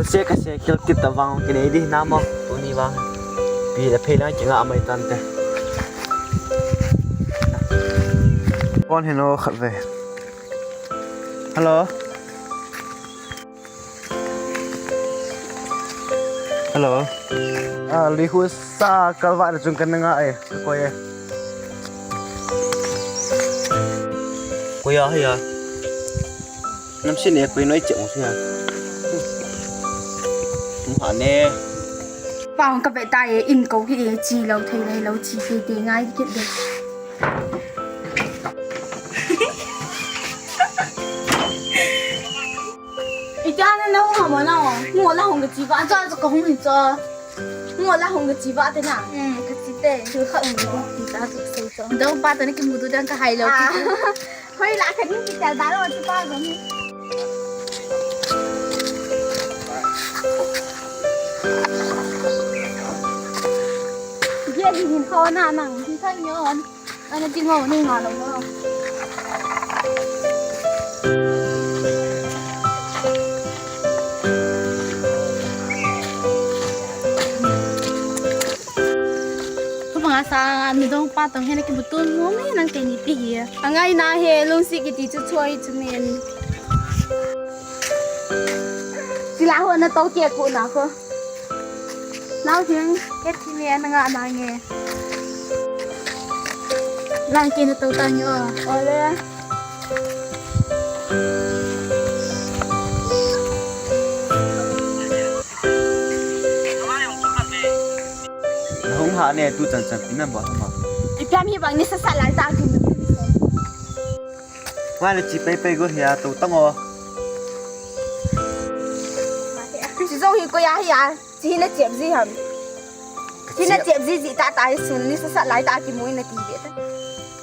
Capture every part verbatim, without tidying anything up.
Se ka se kil kit ta vang kinei di na mo. Tuni vang. Pi le phei lang kinga mai tante. Phone hi no khat ve. Hello. Hello. Ah, lui hu sa kalva na chung kan nga e. Ko e. Ko ya ya. Nam sin e ko noi che mo ya. Mu ha ne. Pang ka be ta e in ko ki e chi lo thei nei lo chi ti ti ngai ki de. Ita na na hung hamo na o. Ngo la hung ka chi ba. Cha cha ka hung hin cha. Ngo la hung ka chi ba te na. Hmm, ka chi te. Chu kha hung ka chi ta chu sei cha. Dong pa ta ni ki mu du dang ka hai lo ki. Hoi la ka ni ki cha da lo chi pa zo ni. Ye hin hin kho na nang hin kha nyon. Ana ti ngau nei nga lo na. Ko banga sa mi dong pa tong hena ki butun mo me nang te ni pi hi. Angai na he lungsi ki ti chu choi chu men. Sila ho na to ke ku na ko. Nau jing, ke thi ne na nga na nge. Lang ke na to ta nyo. Ole. Hung ha ne tu chan chan pina ba ma. Ipi mi bang ni sa sa lai ta tu. Wa le chi pai pai go hia to tang o. Chi zo hi ko ya hia. Chi na chep ji ham. Chi na chep ji ji ta ta hi sun ni sa sa lai ta ki mui na ti ve ta.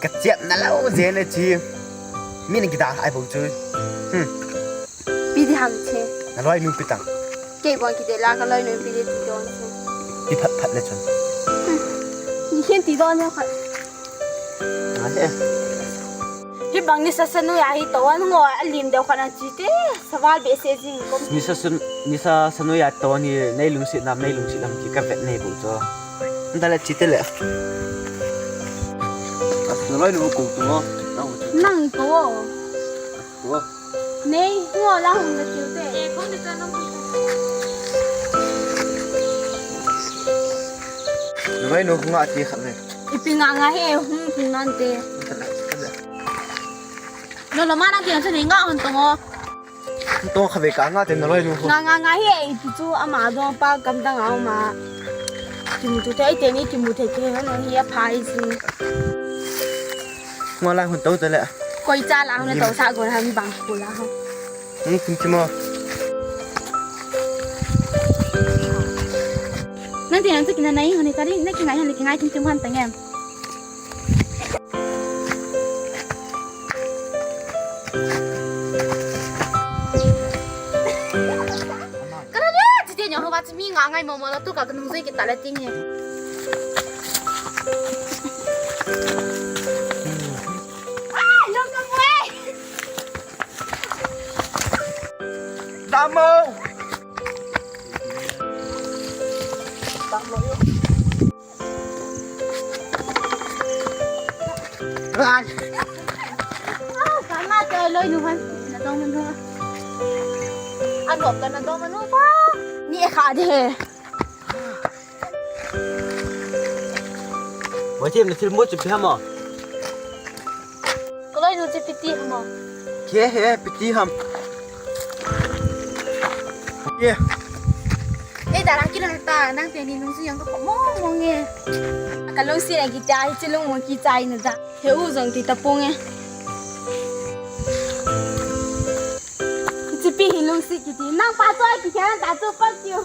Ka chep na lo je na chi. Mi na ki da ai bo chu. Hmm. Pi di ham che. Na loi nu pi tang. Ke bon ki de la ka loi nu pi de ti don che. Pi phat phat le chun. Hmm. Ni khen ti don ya khat. Nga he. Hi bang ni sa sa nu ya hi to an ngo a lim deu khat na chi te. Sa val be se jing ko. Ni sa sa, ni sa sa nu ya to ni nei lungsi nam, nei lungsi nam ki ka vet nei bu cho. Nda le chi te le. As no loi nu ko to. Nang to. To. Nei, ngo la hung na tiu te. Nui nu nga ti khat ve. Ipi nga nga he hung tung nan te. No lo ma nang ti na chu nei nga hon tong o. Tong khat ve ka nga te na loi nu. Nga nga nga he ipi chu ama dong pa kam dang a ma. Kimu tu te ai te ni kimu te te no hi a phai si. Ngo la hun to te le. Koi cha la hun to sa go han bang ku la ho. Nang kim kim o. Nang ti nang tu kin na nai ho ni ta ri na ki ngai han ki ngai kim kim han ta ngem. Ka la le, chi te nyo ho ba chi mi nga ngai mo mo la tu ka ka nung zui ki ta la ting he. Ah, lo ka mo e. Damo. Damo yo. Ran. Ah, kana te loi nu han. Na dong man ho. Ano ka na dong man ho pa. Ni e kha de. Wai thim na thil mo chu pi ham o. Ka loi nu chu pi ti ham o. Ke he pi ti ham. Ke. Ei, da la ki na ta, nang te ni nung su yang ka mo mo nge. Ka lung si na ki ta, hi chi lung mo ki chai na da. He u jong ti ta pung e. Chi pi hi lung si ki ti, nang pa choi ki khen ta chu pa kiu.